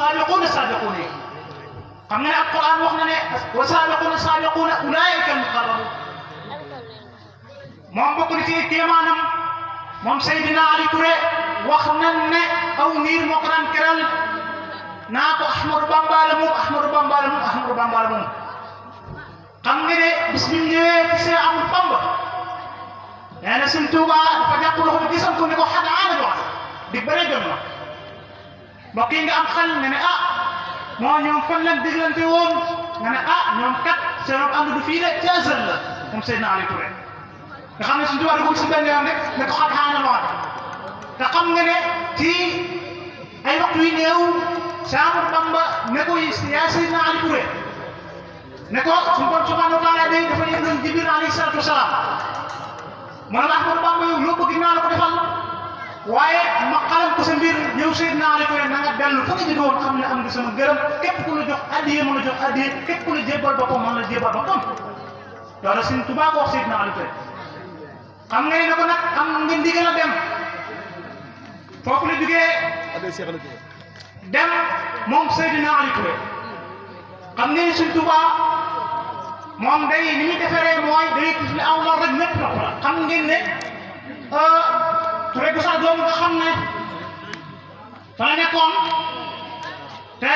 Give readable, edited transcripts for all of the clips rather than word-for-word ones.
saabiquuna saabiquuna xam nga ne alquran wax na ne wa saabiquuna saabiquuna ulaa'ika al-muqarrabuun moom bokk na ci kéemaanam moom Seydina Ali Touré wax nañ ne aw niir moo ko daan keral naa ko Ahmadou Bamba la moom Ahmadou Bamba la moom Ahmadou Bamba la moom xam nga ne bis bi ñëwee ci Seex Ahmadu Bamba nee na Sëñ Tuuba dafa jàpp loxo bi gisam ko ne ko xad aana jox di bëre jot na mbokk yi nga am xel nga ne ah moo ñoom fan lañ diglante woon nga ne ah ñoom kat seen ànd du fii de ci azal la moom Seydina Ali Touré nga xam ne Sëñ Tuuba dugg si benn yoon rek ne ko xad aana jox te xam nga ne ci ay waxtu yu néew Seex Ahmadu Bamba ne ko yaa Seydina Ali Touré ne ko suñu borom subhanahu wa taala day dafa yëngal Jibril alayhi salaatu wa salaam mu ne la Ahmadou Bamba yow loo bëgg naa la ko defal waaye ma xalam ko sa mbir yow Seydina Ali Touré na nga dellu fu nga jóge woon xam ne am nga sama gërëm képp ku la jox addiya mën a jox addiya képp ku la jébbal boppam mën la jébbal boppam loolu Sëñ Tuubaa ko wax Seydina Ali Touré xam nga ne ko nag am nga ndigal a dem foofu la jógee dem moom Seydina Ali Touré xam nga ne Sëñ Tuubaa moom day ni muy defaree mooy day gis ne aw lool rek ñëpp topp la xam ngeen ne Touré bu sax doom nga xam ne fa la nekkoon te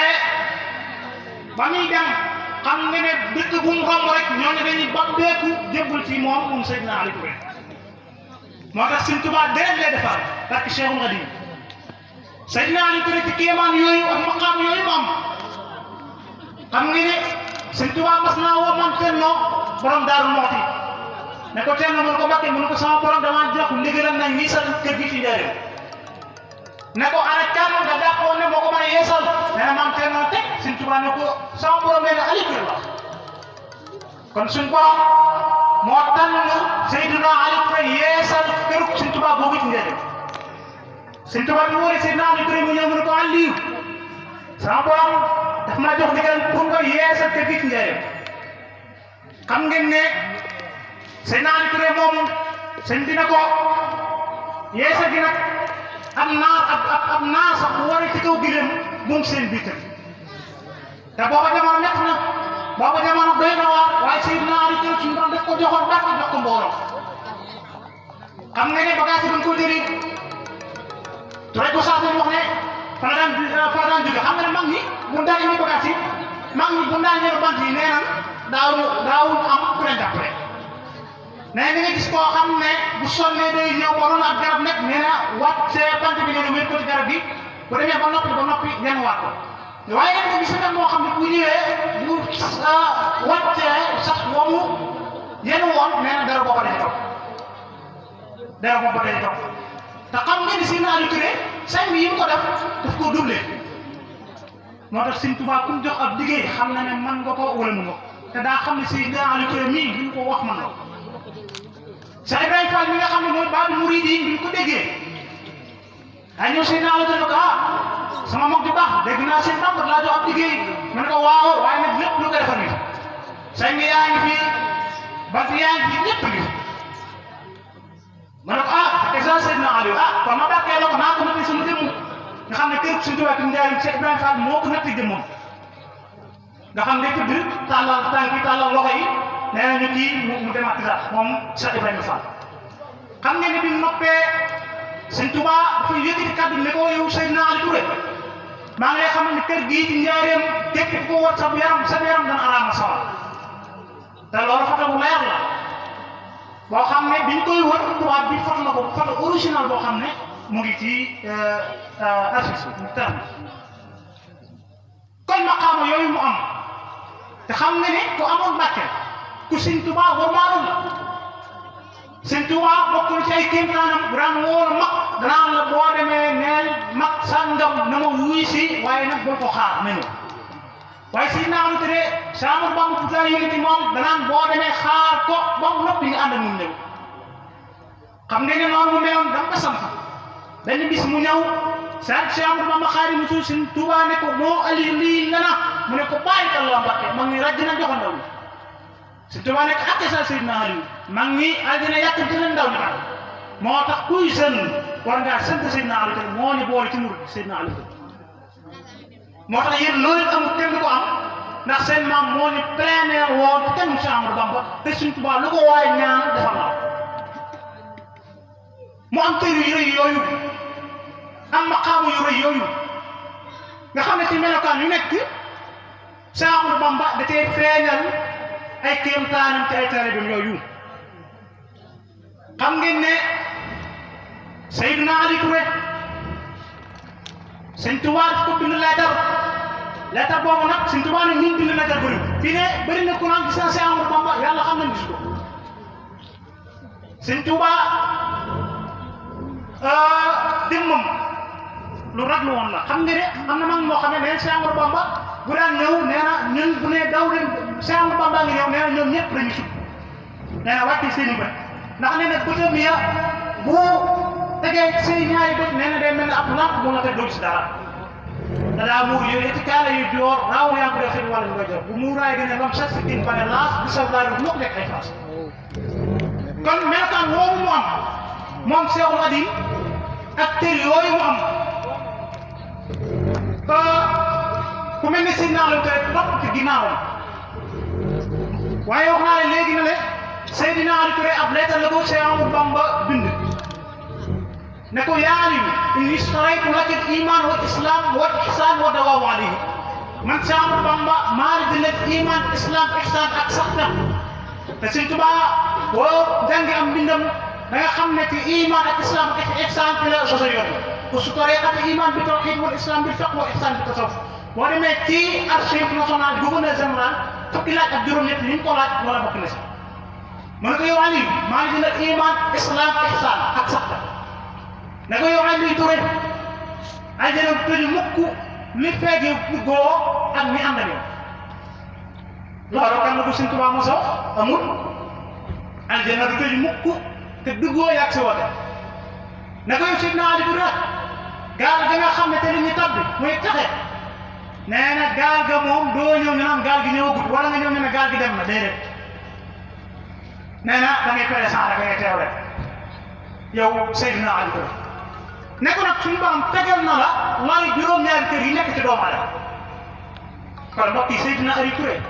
ba muy dem xam nga ne dëkk bu mu romb rek ñooñu dañuy bambeeku jébbal ci moom Seydina Ali Touré moo tax Sëñ Tuubaa deret lay defar parce que Cheikhul Khadim Seydina Ali Touré ci kéemaan yooyu ak maqaam yooyu mu am xam nga ne Sëñ Tuubaa mas naa woo man Cerno borom Daaru Muxti ne ko Cerno mu ne ko Mbakke mu ne ko sama borom damaa jox ndigalam nañ ñi sa kër gi ci njëriñ ne ko ana kan nga dàqoon ne moo ko mën a yeesal nee na maam Cerno teg Sëñ Tuubaa ne ko sama borom nee na Ali Touré wax kon suñ borom moo tànn Seydina Ali Touré yeesal kërug Sëñ Tuubaa boobu ci njëriñ Sëñ Tuubaa bi wóoree Seydina Ali Touré mu ñëw mu ne ko Aliou sama borom daf ma jox ndigal pour nga yeesal kër gi ci njëriñ xam ngeen ne Seydina Ali Touré moomu sëñ dina ko yeesal gi nag ab naa sax bu waree ci kaw gileem moom seen biir te booba jamono nekk na booba jamono doy na waar waaye Seydina Ali Touré suñu doon def ko joxoon daf ko jox ko mbooloo xam nga ne bagage yi dañ ko jëli Touré ko sax wax ne fa la daan jóge xam nga ne mag ñi bu daan indi bagage yi mag ñi bu daan ñëw bant yi nee na daawul am ku leen jàppale nee na nga gis koo xam ne bu sonnee day ñëw waroon ak garab nekk nee na wàccee bant bi nee na wér ko ci garab gi bu demee ba noppi ngeen waat ko waaye nag nga gis nag moo xam ne bu ñëwee bu wàccee sax moomu yenn woon nee na dara booba day topp te xam ngeen ni Seydina Ali Touré sañ bi yi mu ko def daf koo doublé moo tax Sëñ Tuubaa ku mu jox ab liggéey xam na ne man nga ko wala mun nga ko te daa xam ne Seydina Ali Touré mii bi ñu ko wax man nga ko Cheikh Ibrahima Fall mi nga xam ne mooy Baabul Muriidiin bi ñu ko déggee ay ñëw Seydina Ali Touré ko sama mag ju baax dégg naa seen Bamba laa jox ab liggéey ma ne ko waaw waaye nag lépp lu ko defal nit sañ nga yaa ngi fi bant yaa ngi fi lépp ngi ma ne ko exemple Seydina Aliou kon ma bàkkee la ko naa ko nattee sama jëmm nga xam ne kër Sëñ Tuubaa Ndiaye Cheikh Ibrahima Fall moo ko nattee jëmmam nga xam ne tëdd tàllal tànk yi tàllal loxo yi nee nañu kii mu demaat dara moom Cheikh Ibrahima Fall xam ngeen ne bi mu noppee Sëñ Tuubaa dafay yëkkati kàddu ne ko yow Seydina Ali Touré maa ngi lay xamal ne kër gii ci njaareem képp ku ko war sa yaram dana araama sawar te loolu foto bu leer la boo xam ne biñ koy wër tubaab bi foto na ko foto original boo xam ne mu ngi ci archive kon maqaama yooyu mu am te xam nga ne ku amoon Mbàkke ku Sëñ Tuubaa war maa doon la Sëñ Tuubaa bokk na ci ay kéemtaanam bu daan wóor mag danaan la boo demee neel mag sàngam na ma wuy si waaye nag bul ko xaar na ñëw waaye Seydina Ali Touré Cheikh Ahmadou Bamba Tidiane yéen ci moom danaan boo demee xaar ko ba mu noppi nga ànd ak ñun ñëw xam nga ne noonu mu meloon dama ko sant benn bis mu ñëw Cheikh Ahmadou Bamba Xaadimu Rasuul Sëñ Tuubaa ne ko moo ali lii lana mu ne ko bàyyi ko Allah Mbàkke mag ñi raj na joxoon ndaw ñi Sëñ Tuubaa ne ko ak sa Seydina Ali mag ñi àddina yàkkamti na ndaw ñi mag moo tax kuy jeune war ngaa sant Seydina Ali Touré moo ñu boole ci murid Seydina Ali Touré moo tax yéen loolu amul kenn du ko am ndax seen maam moo ñu pleiner woon kenn mu Cheikh Ahmadou Bamba te Sëriñ Tuubaa lu ko waay ñaan defal na mu am tër yu rëy yooyu am maqaamu yu rëy yooyu nga xam ne ci melokaan yu nekk Cheikh Ahmadou Bamba da cee feeñal ay kéemtaanam ci ay taalibeem yooyu xam ngeen ne Seydina Ali Touré Sëñ Tuubaa daf ko bind leetar boobu nag Sëñ Tuubaa ne ñu bind leetar bëri fii ne bëri na ku naan gis naa Cheikh Ahmadou Bamba yàlla xam nañ gis ko Sëñ Tuubaa dimmam lu raglu woon la xam nga ne am na mag moo xam ne neen Cheikh Ahmadou Bamba bu daan ñëw nee na ñun bu ne daw leen Cheikh Ahmadou Bamba ngi ñëw nee na ñoom ñëpp dañu sukk nee na wàcce seen i bët ndax nee na bëtam ya bu tegee seen ñaari bët nee na day mel ne ab lamp moo la teg doo gis dara da daa muur yooyu ci kaala yu joor raaw yaa ko def seen wàllu nga jox bu muuraay gën a lam sax si din ba ne laas bi saw daal mukk nekk ay fas kon melokaan woowu mu am moom Seexul Xadiim ak tër yooyu mu am ku mel ni si naa la tere topp ci ginnaawam waaye wax naa ne léegi na le Seydina Ali Touré ab leetar la ko Cheikh Ahmadou Bamba bind ne ko yaa Ali inni ishtaraytu laka al-iman wal islam wal ihsan wa dawaamu alayhi man Cheikh Ahmadou Bamba maa la jëndal iman islam ihsan ak sax na te Sëñ Tuubaa boo jàngi am mbindam da nga xam ne ci iman ak islam ak ihsan ci la soso yoon ku su tariqat iman bi tawhid wal islam bil fiqh wa ihsan bi tasawuf boo demee ci archive national gouverneur général fukki laaj ak juróom-ñett ni ñu ko laaj wala bokk na si mu ne ko yow Aliou maa ngi jëndal iman islam ihsan ak sax ne ko yow Aliou Touré ay jëndal tëju mukk li feegi goo ak ñi ànd ak yow loolu kan la ko Sëñ Tuubaa mos a wax amul ay jëndal tëju mukk te duggoo yàgg si woote ne ko yow Seydina Ali Touré gaal ga nga xam ne te li ñu tabbi muy taxe nee na gaal ga moom doo ñëw ñu naan gaal gi ñëwagut wala nga ñëw ñu ne gaal gi dem na déedéet nee na da ngay présent rek da ngay teew rek yow Seydina Ali Touré ne ko nag suñu borom tegal na la lori juróom-ñaari kër yi nekk ci doomu aadama kon mbokk yi Seydina Ali Touré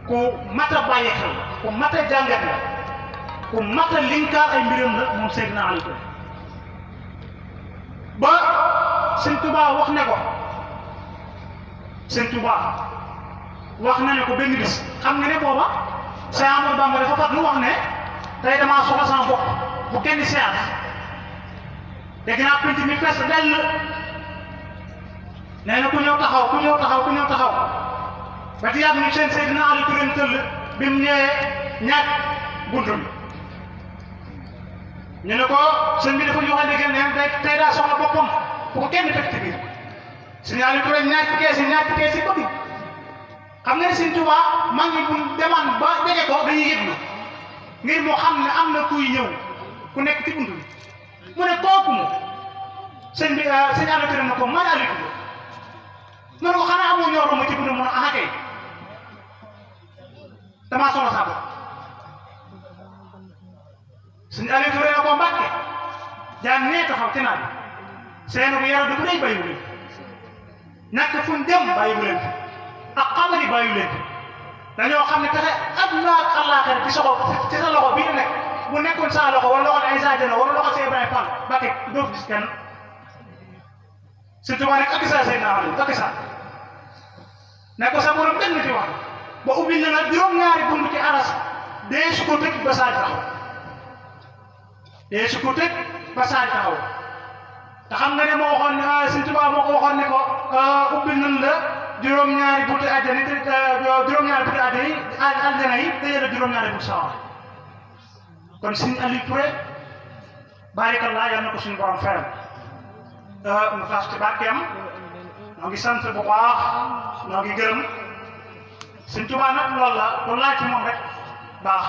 ku mat a bàyyi xel ku mat a jàngat la ku mat a linkaar ay mbiram la moom Seydina Ali Touré ba Sëñ Tuubaa wax ne ko Sëñ Tuubaa wax na ne ko benn bis xam nga ne booba Cheikh Ahmadou Bamba dafa fat lu wax ne tey damaa soxla sama bopp bu kenn seet dégg naa pinc mi fees dell nee na ku ñëw taxaw ba ci yàgg ñu seen Seydina Ali Touré tëll bi mu ñëwee ñaaj buntu bi ñu ne ko sëñ bi dafa ñu wax ne neen tey daa soxla boppam bu ko kenn fekk ci biir Sëñ Ali Touré ñaaj kees yi bëgg xam nga ne Sëñ Tuubaa maa ngi bu demaan ba jege ko dañuy yëglu ngir moo xam ne am na kuy ñëw ku nekk ci buntu bi mu ne kooku mu sëñ Ali Touré na ko man Ali Touré mu ne ko xanaa amoo ñoro ma ci buntu mu ne ah kay damaa soxla saa bopp Sëñ Ali Touré na ko Mbàkke jaan nee taxaw ci naaj seen bu yara du ko day bàyyiwu leen ñàkk fu ñu dem bàyyiwu leen ak xamali bàyyiwu leen dañoo xam ne taxe àdduna ak àllaaxira ci sa loxo bii nekk bu nekkoon sa loxo wala loxo ay saa jëna wala loxo see Ibrahima Fall Mbàkke doo gis kenn surtout waa nekk ak saa Seydina Ali ak saa ne ko sa borom benn ci wax ba ubbi na la juróom-ñaari bunt ci aras dee su ko tëj ba saa taxaw te xam nga ne moo waxoon Sëñ Tuubaa moo ko waxoon ne ko ubbil nañ la juróom-ñaari bunti àjjana juróom-ñaari bunti àjjana yi tëjee la juróom-ñaari bunti sawara kon Sëñ Ali Touré barikallaa yal na ko suñu borom fayal mu fas ci barkeem ñoo ngi sant bu baax ñoo ngi gërëm Sëñ Tuubaa nag loolu la lu laaj ci moom rek baax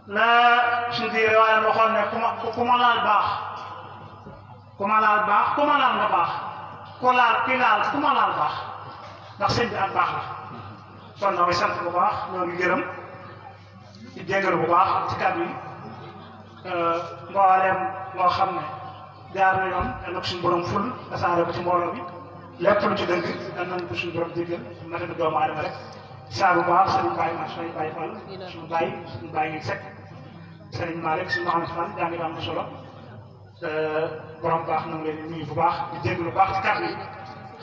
la suñu diire waaye waxoon ne ku ma laal baax ku ma laal nga baax ku ma laal baax ndax sëñ bi ak baax la kon ñoo ngi sant bu baax ñoo ngi gërëm di jégalu bu baax ci kàddu yi mbooleem loo xam ne jaar na yoon yal na ko suñu borom ful tasaare ko ci mbooloo bi lépp lu ci dëgg dal nañ ko suñu borom jéggal mata du doomu aadama rek saa bu baax sëriñ Baye ma suñu Baye Fall suñu Baye ngi sekk sëriñ Malick suñu Mouhamed Fall jaa ngi am solo borom baax na nga leen nuyu bu baax di jégg lu baax ci kàddu yi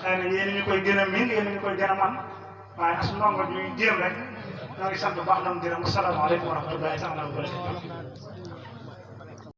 xëy na yéen ñu koy gën a miin yéen ñu koy gën a man waaye as ndongo ñuy jéem rek ñoo ngi sant bu baax na mu gërëm asalaamaaleykum wa rahmatullahi taala wa barakatuh